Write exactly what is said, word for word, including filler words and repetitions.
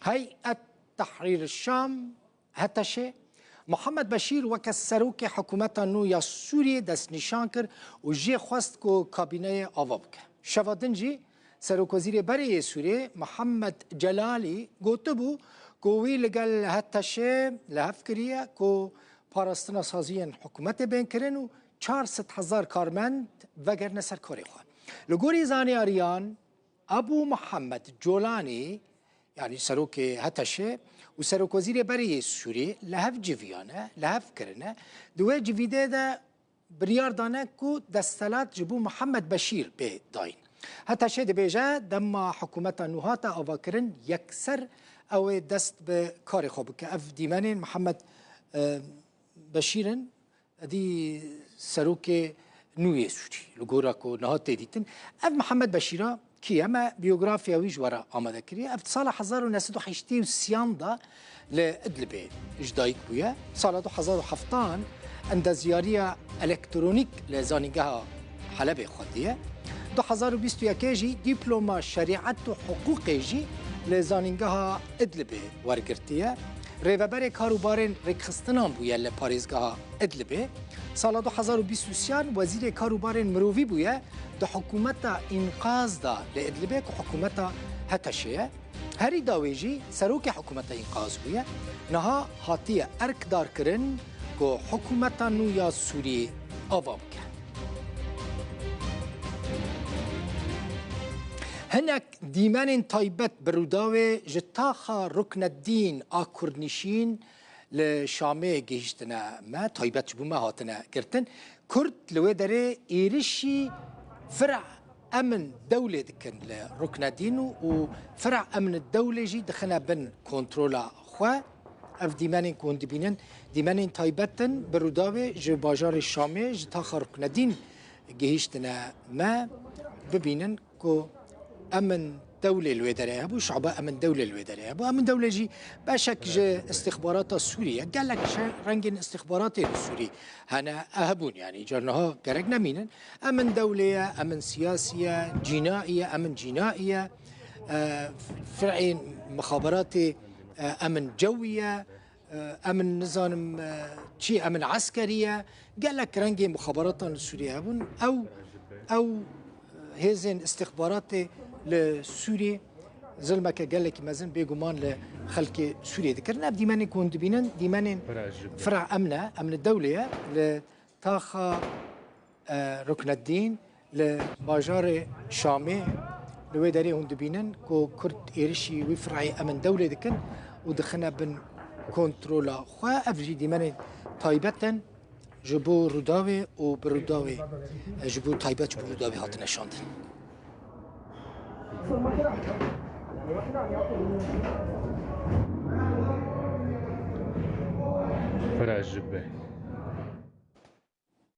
Heyet Tehrîr Şam, HTŞ, Muhammed Beşîr weke serokê hikûmeta nû ya Sûriyê destnîşan kir û jê xwest ku kabîneyê ava bike. Şeva din jî Serokwezîrê berê yê Sûriyê Muhammed Celalî gotibû ku wî li gel HTŞ li hev kiriye ku parastina saziyên hikûmetê bên kirin û çar sed hezar karmend vegerine ser karê xwe. Li gorî zanyariyan, Ebû Muhammed Colanî, yanî serokê HTŞ û serokwezîrê berê yê Sûrî li hev civiyane, li hev kirine. Di wê civîdê de biryar dane ku desthilat ji bo Muhammed Beşîr bê dayîn. HTŞ dibêje, dema hikûmeta nû hate avakirin, yekser ew ê dest bi karê xwe bike. Ev dîmenên Muhammed, e, Beşîr in. Edî serokê nû yê Sûrî, li gora ku niha tê dîtin. Ev Mihemed Beşîra kî ye? Me biyografiya wî ji we re amade kiriye. Ev sala hezar û neh sed û heştê û sêyan de li Idlibê ji dayik bûye. Sala du hezar û heftan endezyariya elektronîk li Zanîngeha Helebê xwendiye. Du hezar û bîst û yekê jî dîploma şerîet û hiqûqê jî li Zanîngeha Idlibê wergirtiye. Rêveberê kar û barên rêkxistinan bûye li parêzgeha Idlibê. Sala du hezar û bîst û sêyan wezîrê kar û barên mirovî bûye di hikûmeta înqaz de li Idlibê ku hikûmeta HTŞ'ê ye. Herî dawê jî serokê hikûmeta înqaz bûye. Niha hatiye erkdarkirin ku hikûmeta nû ya Sûriyê ava bike. Hinek dîmenên taybet bi Rûdawê ji taxa Rukneddîn a Kurdnişîn li Şamê gihîştine me, taybet ji bo me hatine girtin. Kurd li wê derê êrişî fira Emin Dewlê dikin li Rukneddîn û, û fira Emin Dewlê jî dixine bin kontrola xwe. Ev dîmenên ku hûn dibînin, dîmenên taybet in bi Rûdawê ji bajarê Şamê, ji taxa Rukneddîn gihîştine me. Bibînin ku Emin Dewlê li wê derê hebû, şaba Emin Dewlê li wê derê hebû. Emin Dewlê jî beşek ji istixbarata Sûrî ye. Gelek ji rengên istixbaratê li Sûrî hene, hebûn, yanî îcar niha gerek nemînin. Emin Dewlê ye, Emin Siyasî ye, Cînaî ye, Emin Cînaî ye, e, fir'ê mixaberatê, e, Emin Cewî ye. E, em in nizanim, e, çi, em in eskerî ye. Gelek rengê mixabaratan li Sûriyê hebûn. Ew, ew hêzên istixbaratê li Sûriyê zilmeke gelekî mezin bêguman li xelkê Sûriyê dikirin. Ev dîmenên ku hûn dibînin, dîmenên Fira ji bi. Fira Emne, Emni Dewlê ye. Li taxa, e, Rukneddîn li bajarê Şamê, li wê derê hûn dibînin ku Kurd êrişî wî firayê Emin Dewlê dikin û dixine bin kontrola xwe. Ev jî dîmenên taybet in ji bo Rûdawê û bi Rûdawê, e, ji bo taybet ji bo Rûdawê hatine şandin. Fira ji bi.